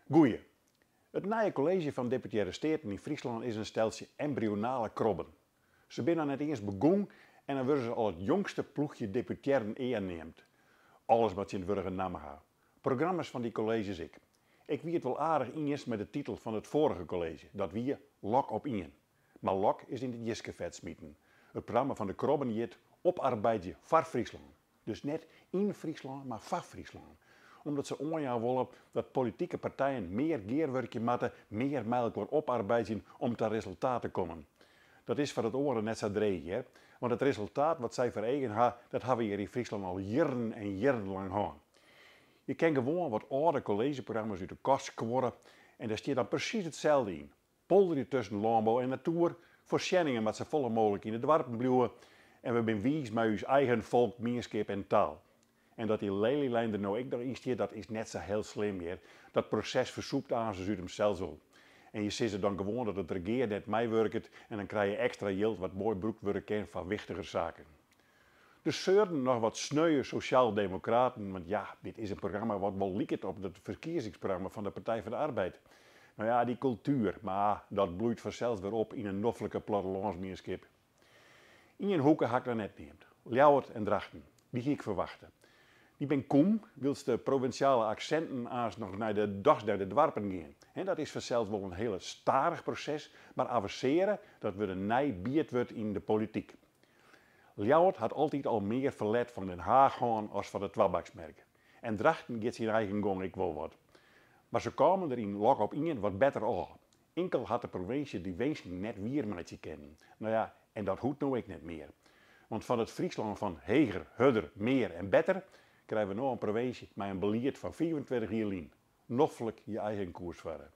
Goeie. It nije kolleezje fan Deputearre Steaten yn Fryslân is in steltsje embryonale krobben. Se binne noch net iens begûn en dan wurde se al it jongste ploechje deputearren ea neamd. Alles moat tsjintwurdich in namme ha. Programma's fan dy kolleezjes ek. Ik wie it wol aardich iens mei de titel fan it foarige kolleezje, dat wie Lok op ien. Mar lok is yn it jiskefet smiten. It programma fan de krobben hjit Oparbeidzje foar Fryslân. Dus net yn Fryslân, mar foar Fryslân. Omdat se oanjaan wolle dat politike partijen mear gearwurkje moatte, mear mei elkoar oparbeidzjen om ta resultaat te kommen. Dat is foar it oare net sa dreech hear, want it resultaat wat sy foar eagen ha, dat ha we hjir yn Fryslân al jierren en jierrenlang hân. Je kin gewoan wat âlde kolleezjeprogramma's út de kast skuorre en dêr stiet dan presys itselde yn. Polderje tusken lânbou en natoer, foarsjenningen moat safolle mooglik yn de doarpen bliuwe en we bin wiis mei ús eigen folk, mienskip en taal. En dat dy Lelylijn der no ek noch yn stiet, dat is net sa heel slim hear. Dat proses fersûpt aansens út himsels wol. En je sizze dan gewoan dat it regear net meiwurket en dan krije je ekstra jild wat moai brûkt wurde kin foar wichtiger saken. Der seuren noch wat sneue sosjaaldemokraten, want ja, dit is in programma wat wol liket op it ferkiezingsprogramma fan de Partij van de Arbeid. No ja, dy kultuer, mar dat bloeit fansels wer op yn in noflike plattelânsmienskip. Ien hoeke ha ik noch net neamd, Ljouwert en Drachten. Dy hie ik ferwachte. Dy bin kûm, wylst de provinsjale aksinten aanst noch nei de dochs nei de doarpen gean. En dat is fansels wol in hiele stadich proses, mar avensearje, dat wurdt in nij biedwurd yn de polityk. Ljouwert hat altyd al mear ferlet fan Den Haach hân as fan de twabaksmerk. En Drachten giet syn eigen gong ek wol wat. Mar se kamen der yn Lok op ien wat better ôf. Inkel hat de provinsje dy winsken net wier meitsje kinnen. No ja, en dat hoecht no ek net mear. Want fan it Fryslân fan heger, hurder, mear en better krije we no in provinsje mei in belied fan 25 jier lyn. Noflik je eigen koers farre.